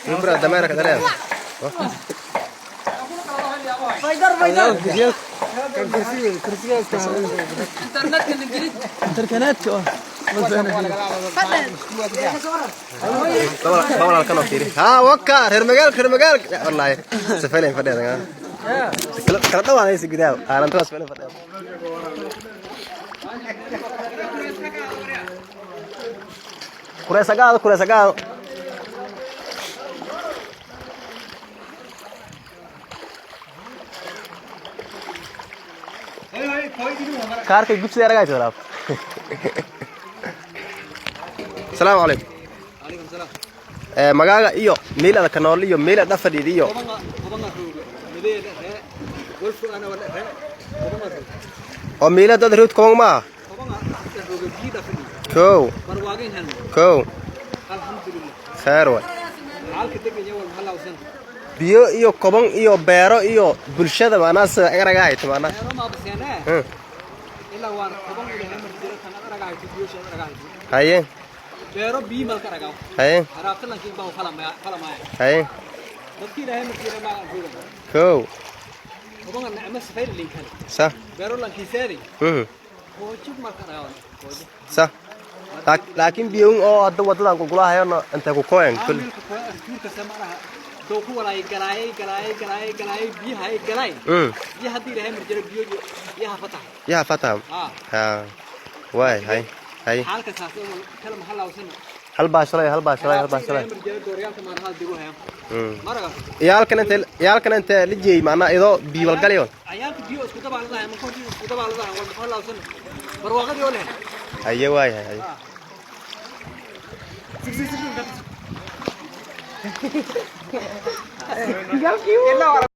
Numbra dameerka dareen. Bawal halkan oo fiiri. Ha waka reer magaalka, reer magaalka. Wallahi safaleen fadhiya. Kala kala dhawaanaysa gudaha. Aanan taas fadhiya fadhiya. Kureysa gaado, kureysa gaado. Kaarka gubsiga aragaysa walaal. Asalaamu calaykum. Magaaga iyo meelada ka nool iyo meelada dhafadhiid iyo oo meelada dad rood koban maaha. Kow kow kheer way biyo iyo koban iyo beero iyo bulshada maanaa sida aragahayto maanaa. Haye Beero biyo malka ragaw. Haye. Haraabtalankiin baa falamaya. Haye. Dadkii Ilaahay markii ma jooga. Kow. Toban nicmo safayl linkan. Sa. Beero lankiiseedi. Hoojig malka ragaw. Hoojig. Sa, laakiin biyowin oo hadda wadadan qulqulahayona intay ku koyen kul. Aamilka ku tuurka samaraha. Doo ku walaay galaayay galaayay galaayay galaayay biyaha ay galaay. Biyaha haddii Ilaahay marjira biyo biyaha fataha. Yaha fataham. Ah. Ha waay, hay hay. Xaalka saas oo kala ma halawsan. Hal baa shalay, hal baa shalay, hal baa shalay. Ilaahay marjira dooryaalka maanaha digu hayo. Maraga. Iyaalkan inta la jeeyay macnaa idoo biibalgalyon. Cayaalka biyo isku dabaaladahay ma koontii isku dabaaladahay wal ma halawsan. Barwaaqadii oo leh. Haye waay, hay. Ilaa